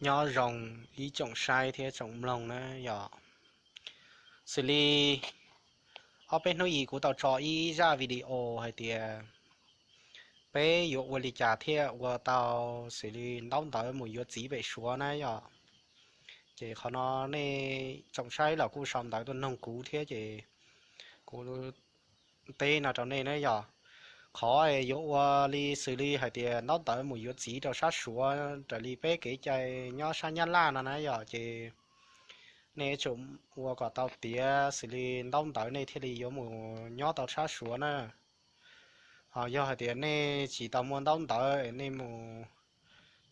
Nyob zoo ib tsoom saib thiab tsoom mloog na yom. Xws li ob peb hnub yim kuv tau tso ib zaj video hais tias peb yuav ua li cas thiaj ua tau xws li ntaub ntawv mus yuav txiv pem Suav na yom. Ces qhov no nej tsoom saib los kuj sau ntawv tuaj noog kuv thiab ces kuv teb no rau nej na yom. Qhov yuav ua li xws li hais tias ntaub ntawv mus yuav txiv rau sab Suav raws li peb kev cai nyob sab Nyab Laj no na yom, ces nej yuav tsum ua kom tau tiav xws li ntaub ntawv nej thiaj li yuav mus nyob tau sab Suav na. Ho yog hais tias nej tsis tau muaj ntaub ntawv nej mus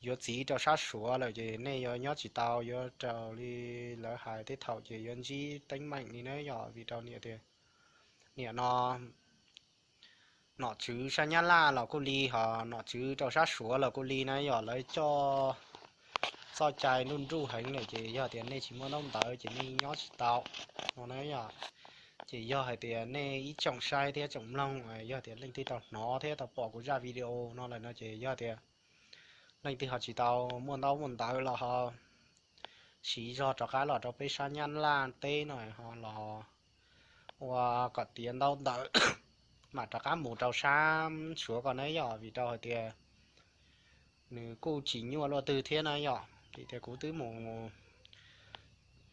yuav txiv rau sab Suav lawm ces nej yuav nyob tsis tau, yuav raws li lawv hais tej thaum ces yuav ntsib teeb meem li na yom, vim rau niam tias niam no nom tswv sab Nyab Laj los kuj li, ho nom tswv rau sab Suav los kuj li na yom, lawv coj txoj cai nruj nruj heev lawm ces yog tias nej tsis muaj ntaub ntawv ces nej nyob tsis tau no na yom. Ces yog hais tias nej ib tsoom saib thiab tsoom mloog, yog tias leej twg tau hnov thiab tau pom kuv zaj video no lawm no ces yog tias leej twg ho tsis tau muaj ntaub muaj ntawv los ho siv zog rov qab los rau peb sab Nyab Laj teb no ho los ua kom tiav ntaub ntawv mam rov qab mus rau sab Suav ko na yom, vim rau hais tias nws kuj tsis nyuaj luaj twg thiab na yom. Vim tias kuv twb mus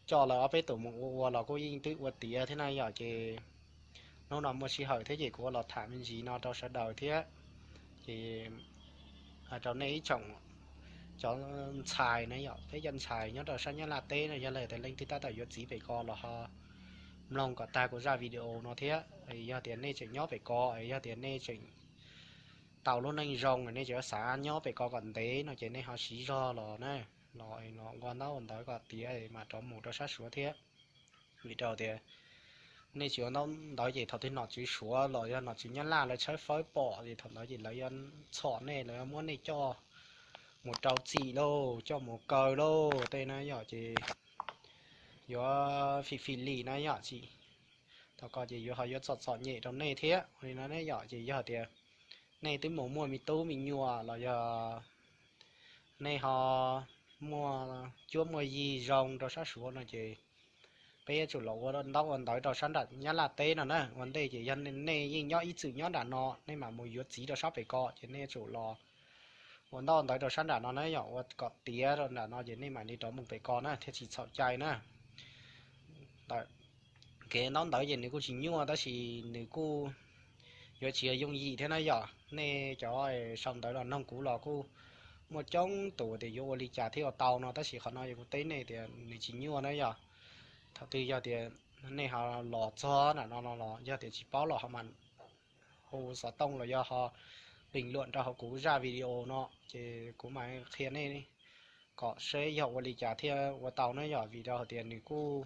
coj lawv ob peb tus mus ua ua los kuj yeej twb ua tiav thiab na yom, ces hnub no muaj sij hawm thiab ces kuv ua los tham me ntsis no rau sawv daws thiab. Ces hais rau nej ib tsoom cov ntxhais na yom, peb cov ntxhais nyob rau sab Nyab Laj teb no yog tias leej twg tab tom yuav txiv pem ko los ho mloog kom tag kuv zaj video no thiab. Yog tias nej tseem nyob pem ko, yog tias nej tseem tau lub neej zoo, nej tseem xav nyob pem ko kom ntev no ces nej ho siv zog los na, los ua ntaub ua ntawv kom tiav mam rov mus rau sab Suav thiab. Vim rau tias nej tsis ua ntaub ntawv ces thaum twg nom tswv Suav los yog nom tswv Nyab Laj lawv tshawb fawb pom ces thaum ntawd ces lawv yuav txhom nej, lawv yuav muab nej coj mus rau txim lauj, coj mus kaw lauj tej na yom, ces yuav fim fim lis na yom, tsis thaum ko ces yuav ho yuav txom txom nyem rau nej thiab li no ne yom. Ces yog tias nej twb mus muaj me tub me nyuam los yog nej ho muaj cuab muaj yig zoo rau sab Suav no ces peb yuav tsum los ua ntaub ua ntawv rau sab nram Nyab Laj teb no na. Ua ntej ces yog nej yeej nyob ib txwm nyob nram no nej mam mus yuav txiv rau sab pem ko ces nej yuav tsum los ua ntaub ua ntawv rau sab nram no na yom, ua kom tiav rau nram no ces nej mam li rov mus pem ko na thiaj tsis txhaum cai na. Ntawm kev ntaub ntawv ces nws kuj tsis nyuaj tab sis nws kuj yuav tsis yog yooj yim thiab na yom. Nej cov sau ntawv los noog kuv los kuj muaj coob tus tias yuav ua li cas thiaj ua tau no tab sis qhov no yog kuv teb nej tias nws tsis nyuaj na yom. Thaum twg yog tias nej ho los txog nram no no los yog tias tsis paub los ho mam hu xov tooj los yog ho pim luam rau hauv kuv zaj video no ces kuv mam qhia nej kom seb yog ua li cas thiaj ua tau na yom. Vim rau hais tias nws kuj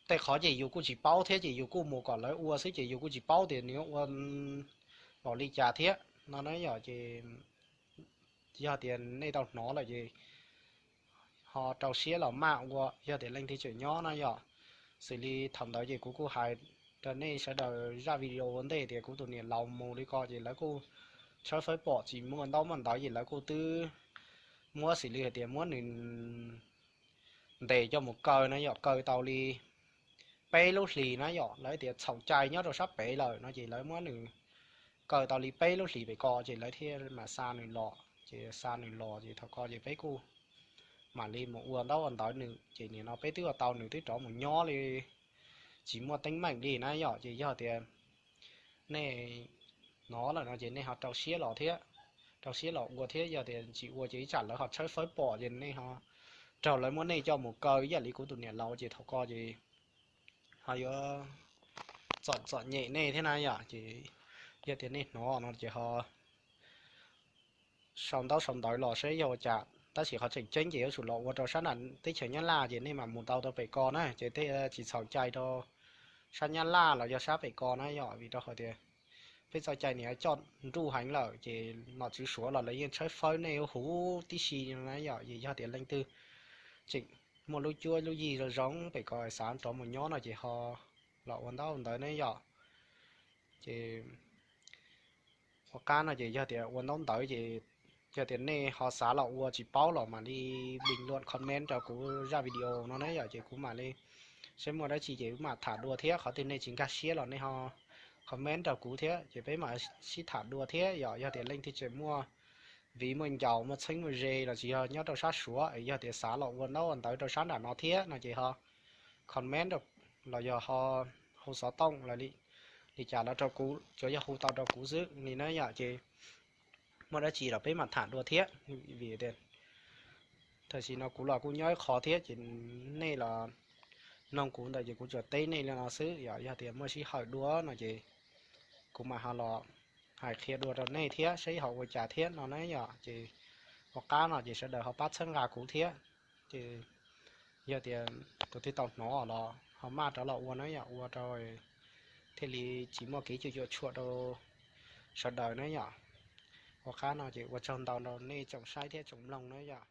tej qhov ces yus kuj tsis paub thiab ces yus kuj mus kom lawv ua xwb ces yus kuj tsis paub tias nws ua npaum li cas thiab no na yom. Ces yog tias nej tau hnov lawm ces ho rau siab los maj ua, yog tias leej twg tseem nyob na yom. Xws li thaum ntawd ces kuv kuj hais rau nej sawv daws zaj video ua ntej tias kuv tus niam laus mus li ko ces lawv kuj tshawb fawb pom tsis muaj ntaub muaj ntawv ces lawv kuj twb muab xws li hais tias muab nws ntes coj mus kaw na yom, kaw tau li peb lub hlis na yom, lawv tias txhaum cai nyob rau sab pem lawm no ces lawv muab nws kaw tau li peb lub hlis pem ko ces lawv thiaj mam xa nws los. Ces xa nws los ces thaum ko ces peb kuj mam li mus ua ntaub ua ntawv nws ces nim no peb twb ua tau nws twb rov mus nyob li tsis muaj teeb meem li na yom. Ces yog tias nej hnov lawm no ces nej ho rau siab los thiab, rau siab los ua thiab, yog tias tsis ua ces ib tsam lawv ho tshawb fawb pom ces nej ho raug lawv muab nej coj mus kaw ib yam li kuv tus niam laus ces thaum ko ces ho yuav txom txom nyem nej thiab na yom. Ces yog tias nej hnov no ces ho sau ntaub sau ntawv los seb yog ua cas, tab sis qhov tseem ceeb ces yuav tsum los ua rau sab nram teb chaws Nyab Laj ces nej mam mus tau rau pem ko na ces thiaj tsis txhaum cai rau sab Nyab Laj los yog sab pem ko na yom. Vim rau hais tias peb txoj cai nws coj nruj heev lawm ces nom tswv Suav los lawv yeej tshawb fawb nej huv tib si na yom. Es yog tias leej twg tseem muaj lub cuab lub yig zoo zoo pem ko xav rov mus nyob no ces ho los ua ntaub ntawv ne yom. Ces ua qab no ces yog tias ua ntaub ntawv ces Yog tias nej ho xav los ua tsis paub los mam li bình luận comment rau kuv zaj video no ne yom, ces kuv mam li saib muaj dab tsi ces kuv mam tham dua thiab. Qhov twg nej tsis nkag siab los nej ho comment rau kuv thiab ces peb mam sib tham dua thiab yom. Yog tias leej twg tseem muaj viv muaj ncaus muaj txheeb muaj ze los tsis yog nyob rau sab Suav, yog tias xav los ua ntaub ua ntawv rau sab nram no thiab no ces ho comment los yog ho hu xov tooj los li cas los rau kuv, tsuas yog hu tau rau kuv xwb li na yom. Ces muaj dab tsi los peb mam tham dua thiab, vim tias tam sim no kuv los kuj nyob ib qho thiab ces nej los mloog kuv ntawd ces kuv tsuas teb nej li no xwb yom. Yog tias muaj sij hawm dua no ces kuv mam ho los hais qhia dua rau nej thiab saib ho ua cas thiab no na yom. Ces ua qab no ces sawv daws ho pab txhawb nqa kuv thiab. Ces yog tias tus twg tau hnov los ho maj rov los ua na yom, ua rau thiaj li tsis muaj kev cuam tshuam rau sawv daws na yom. Ua qab no ces ua tsaug ntau rau nej tsoom saib thiab tsoom mloog na yom.